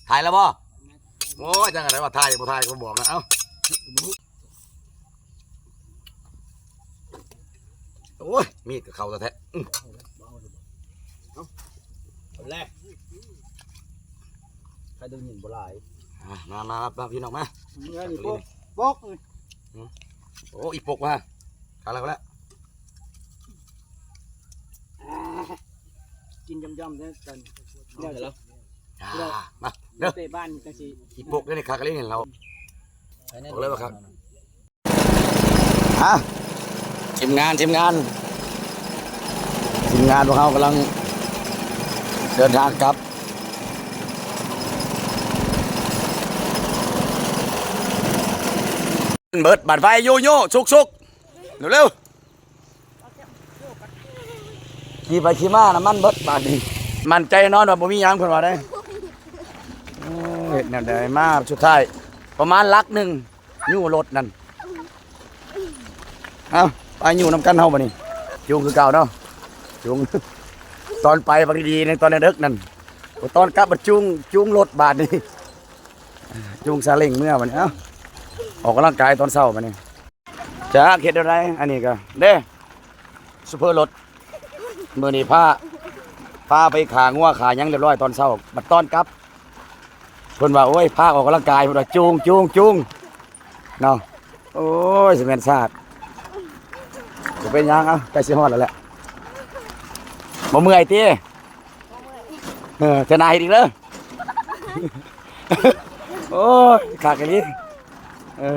ຖ່າຍແລ້ວບໍ່? ໂອ້ຍ ຈັ່ງໃດວ່າຖ່າຍ ບໍ່ຖ່າຍກໍບອກນະ ເອົ້າ. ໂອ້ຍ ມີດກໍເຂົ້າແທ້ໆ ອື ເອົາ ເອົາແລກ ໃຄດຶງຍິງບໍ່ຫຼາຍ ອ່າ ມາ ມາ ມາ ພີ່ນ້ອງມາ ນີ້ ນີ້ ປົກ ປົກ ອື ໂອ້ ອີ່ປົກວ່າ ຄາແລ້ວ ແລ້ວ ກິນຢອມໆເດີ ຕອນ ເອົາແລ້ວ ອ່າ ມາ ເດີ ເຕະບ້ານຈັ່ງຊີ້ ອີ່ປົກເດີນີ້ ຄາກະລີນີ້ ເຮົາ ບອກເລີຍວ່າຄັກ. ຮະ ທີມງານ ທີມງານ ທີມງານພວກເຮົາກຳລັງເດີນທາງກັບ ເບິດບາດໄຟ ໂຍໂຍ ສຸກໆ ເລັວໆ ຂີ່ໄປຂີ່ມາ ນ້ຳມັນເບິດບາດນີ້ ໝັ້ນໃຈແນ່ນອນວ່າບໍ່ມີຫຍັງ ເພິ່ນວ່າໄດ໋ ໂອ້ ເຮັດແນວໃດມາ ສຸດທ້າຍປະມານຫຼັກໜຶ່ງ ຍູ້ລົດນັ້ນ ເອົ້າ ໄປຍູ້ນຳກັນເຮົາບັດນີ້ ຈູງຄືເກົ່າເນາະ ຈູງ ຕອນໄປບັກດີໆ ໃນຕອນເດິກໆນັ້ນ ຕອນກັບບັດຈູງ ຈູງລົດບາດນີ້ ຈູງຊາເລັງເມືອບັດນີ້ ເອົ້າ ອອກກຳລັງກາຍຕອນເຊົ້າບັດນີ້ ຈັກເຮັດແນວໃດ ອັນນີ້ກໍເດ້ ຊູເຟີລົດ ມື້ນີ້ພາ ພາໄປຂ້າງົວຂ້າຫຍັງຮຽບຮ້ອຍຕອນເຊົ້າ ບັດຕອນກັບ ເພິ່ນວ່າ ໂອ້ຍ ພາອອກກຳລັງກາຍ ເພິ່ນວ່າ ຈູງ ຈູງ ຈູງ ເນາະ ໂອ້ຍ ຊິແມ່ນຊາດ ບໍ່ເປັນຫຍັງ ເອົ້າ ໃກ້ຊິຮອດແລ້ວແຫຼະ ບໍ່ເມື່ອຍຕິ ເອີ ເທື່ອໜ້າເຮັດອີກເດີ ໂອ້ຍ ຄັກອີ່ຫຼີ ເອີ.